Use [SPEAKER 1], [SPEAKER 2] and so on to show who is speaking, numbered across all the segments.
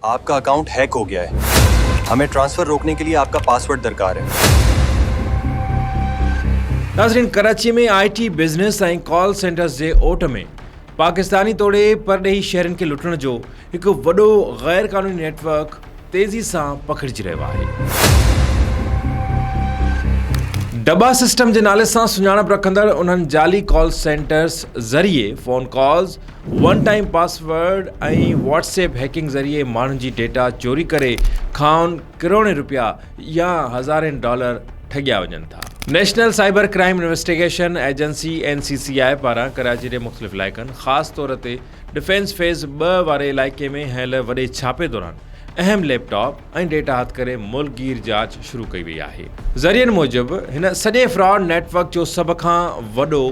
[SPEAKER 1] आपका account hack हो गया है। हमें ट्रांसफर रोकने के लिए आपका पासवर्ड दरकार है।
[SPEAKER 2] नाज़रीन Karachi ۾ I T business ۽ call centres جي اوٽ ۾ پاڪستاني توڙي پرڏيهي شهرين کي لٽڻ جو هڪ وڏو غير قانوني نيٽ ورڪ تيزي سان پکڙجي رهيو آهي. ڊٻا سسٽم جي نالي سان سڃاڻپ رکندڙ انهن جعلي ڪال سينٽرز ذريعي phone calls, one time password ۽ WhatsApp hacking ذريعي ماڻهن جي ڊيٽا چوري ڪري کانئن ڪروڙين رپيا يا هزارين ڊالر ٺڳيا وڃن ٿا. National cyber crime investigation agency, N C C I, پاران ڪراچي جي مختلف علائقن خاص طور تي ڊفينس فيز ٻه واري علائقي ۾ هنيل وڏي ڇاپي دوران اهم ليپ ٽاپ ۽ ڊيٽا هٿ ڪري ملڪ گير جاچ شروع ڪئي وئي آهي. ذريعن موجب هن سڄي فراڊ نيٽ ورڪ جو سڀ کان وڏو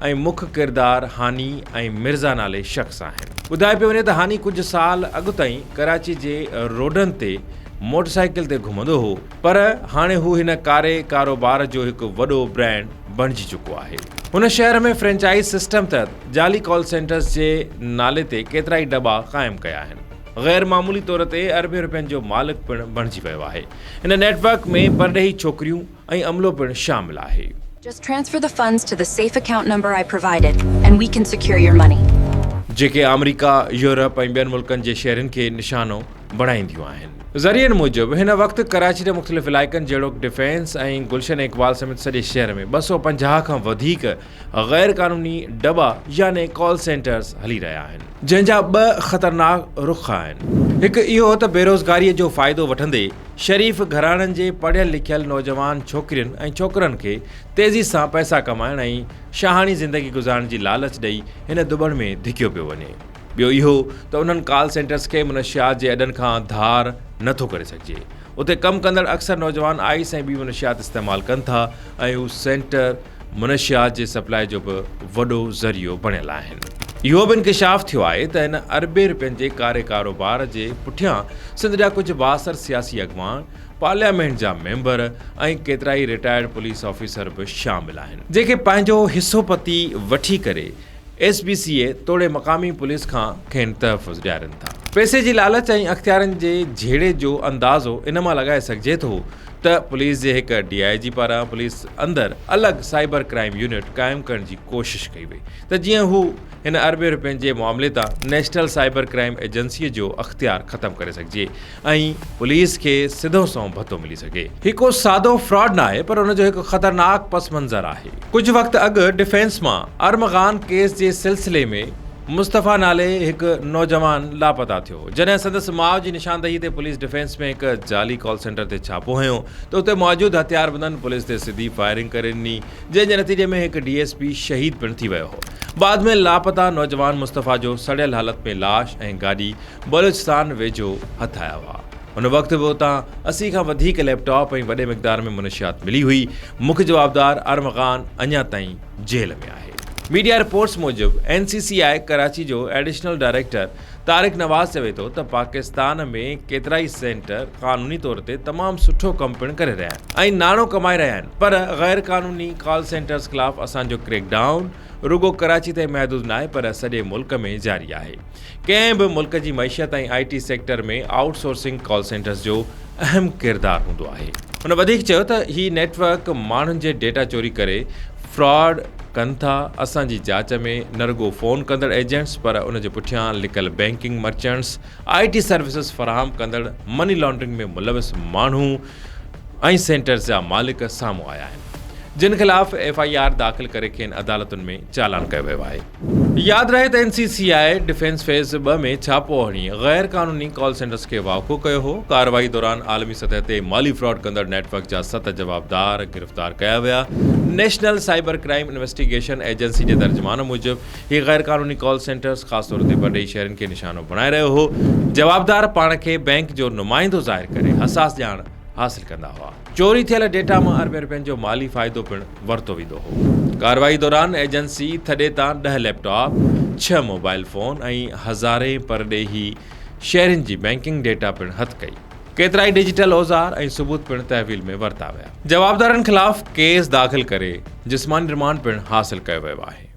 [SPEAKER 2] ۽ مک ڪردار هاني ۽ مرزا نالي شخص آهن. ٻڌايو پيو وڃي ته هاني ڪجهه سال اڳ تائين ڪراچي جي روڊن تي موٽر سائيڪل تي گهمندو هو پر هاڻي هو هن ڪاري ڪاروبار جو هڪ وڏو برانڊ بڻجي چڪو آهي. هن شهر ۾ فرنچائز سسٽم تحت جعلي ڪال سينٽرز جي نالي تي ڪيترائي ڊٻا قائم ڪيا آهن. غير معمولي طور تي اربين رپين جو مالڪ پڻ بڻجي ويو آهي. هن نيٽ ورڪ ۾ پرڏيهي ڇوڪريون ۽ عملو پڻ شامل آهي.
[SPEAKER 3] Just transfer the funds to the safe account number I provided and we can secure your money.
[SPEAKER 2] جيڪي آمريڪا، يورپ ۽ ٻين ملڪن جي شهرين کي نشانو بڻائينديون آهن. ذريعن موجب هن وقت ڪراچي جي مختلف علائقن جهڙوڪ ڊفينس ۽ گلشن اقبال سميت سڄي شهر ۾ 250 کان وڌيڪ غير قانوني ڊٻا يعني ڪال سينٽرز هلي رهيا آهن. جنهن جا ٻه خطرناڪ رخ آهن. هڪ اهو ته بيروزگاريء جو فائدو وٺندي شريف گهراڻن جي پڙهيل لکيل نوجوان ڇوڪرين ۽ ڇوڪرن کي تيزي سان پئسا ڪمائڻ ۽ شاهاڻي زندگي گذارڻ جي لالچ ڏئي هن ڌٻڻ ۾ ڌڪيو پيو وڃي. ٻيو اهو ته انهن ڪال سينٽرز کي منشيات جي اڏن کان ڌار نه ٿو ڪري سگهجي. اتي ڪم ڪندڙ اڪثر نوجوان آئس ۽ ٻي منشيات استعمال ڪن ٿا ۽ هو سينٽر منشيات جي سپلاء جو به وڏو ذريعو بڻيل آهن. اهو به انڪشاف ٿيو آهي ته ان اربين رپين جي ڪاري ڪاروبار جي پٺيان سنڌ جا ڪجهه بااثر سياسي اڳواڻ، پارليامينٽ جا ميمبر ۽ ڪيترائي رٽائرڊ پوليس آفيسر به شامل آهن، جيڪي پنهنجو حصو پتي وٺي ڪري ايس بي سي اي توڙي مقامي پوليس کان کين تحفظ ڏيارين ٿا. پئسي جي لالچ ۽ اختيارين جي جهيڙي جو اندازو ان مان لڳائي سگهجي ٿو ته پوليس جي هڪ ڊي I جي پاران پوليس اندر الڳ سائبر ڪرائيم يونٽ قائم ڪرڻ جي ڪوشش ڪئي وئي ته جيئن هو هن اربين روپين جي معاملي تان نيشنل سائبر ڪرائيم ايجنسي جو اختيار ختم ڪري سگهجي ۽ پوليس کي سڌو سنئون ڀتو ملي سگهي. هي ڪو سادو فراڊ ناهي پر ان جو هڪ خطرناڪ پس منظر آهي. ڪجهه وقت اڳ ڊفينس مان ارمغان ڪيس جي سلسلي ۾ مصطفيٰ نالي هڪ نوجوان لاپتا ٿيو هو. جڏهن سندس ماء جي نشاندهي تي پوليس ڊفينس ۾ هڪ جعلي ڪال سينٽر تي ڇاپو هنيو ته اتي موجود هٿياربندن پوليس تي سڌي فائرنگ ڪري ڏني جنهن جي نتيجي ۾ هڪ ڊي ايس پي شهيد پڻ ٿي ويو هو. بعد ۾ لاپتا نوجوان مصطفيٰ جو سڙيل حالت ۾ لاش ۽ گاڏي بلوچستان ويجهو هٿ آيا هئا. ان وقت به اتان 80 کان وڌيڪ ليپ ٽاپ ۽ وڏي مقدار ۾ منشيات ملي هئي. مک جوابدار ارمغان اڃا تائين جيل ۾ آهي. ميڊيا رپورٽس موجب اين سي سي آء ڪراچي جو ايڊيشنل ڊائريڪٽر طارق نواز چوي ٿو ته پاڪستان ۾ ڪيترائي سينٽر قانوني طور تي تمام سٺو ڪم پڻ ڪري رهيا آهن ۽ ناڻو ڪمائي رهيا آهن پر غير قانوني ڪال سينٽرز خلاف اسان جو ڪريڪ ڊائون رڳو ڪراچي تائين محدود ناهي پر سڄي ملڪ ۾ جاري آهي. ڪنهن به ملڪ جي معيشت ۽ I T sector ۾ outsourcing call centres جو اهم ڪردار هوندو آهي. هن وڌيڪ چيو ته هي نيٽ ورڪ ماڻهن جي ڊيٽا چوري ڪري فراڊ ڪن ٿا، اسان جي جاچ ۾ نه رڳو فون ڪندڙ ايجنٽس پر ان جي پٺيان لڪل banking merchants, I T services فراهم ڪندڙ، مني لانڊرنگ ۾ ملوث ماڻهو ۽ سينٽرز جا مالڪ سامهون آيا آهن، جن خلاف ايف I R داخل ڪري کين عدالتن ۾ چالان ڪيو ويو آهي. ياد رهي ته N C C I defence phase 2 ۾ ڇاپو هڻي غير قانوني ڪال سينٽرز کي واکو ڪيو هو، ڪارروائي دوران عالمي سطح تي مالي فراڊ ڪندڙ نيٽ ورڪ جا ست جوابدار گرفتار ڪيا ويا، national cyber crime investigation agency جي ترجمان موجب هي غير قانوني ڪال سينٽرز خاص طور تي پرڏيهي شهرين کي نشانو بڻائي رهيو هو، جوابدار پاڻ کي بئنڪ جو نمائندو ظاهر ڪري حساس ڄاڻ حاصل ڪندا هئا. چوري ٿيل ڊيٽا مان اربين رپين جو مالي فائدو پڻ ورتو ويندو هو. ڪارروائي دوران ايجنسي ٿڏي تان ڏهه ليپ ٽاپ، ڇهه موبائل فون ۽ هزارين پرڏيهي شهرين جي بئنڪنگ ڊيٽا پڻ هٿ ڪئي. ڪيترائي ڊجيٽل اوزار ۽ ثبوت پڻ تحويل ۾ ورتا ويا. جوابدارن خلاف ڪيس داخل ڪري جسماني رمانڊ پڻ حاصل ڪيو ويو آهي.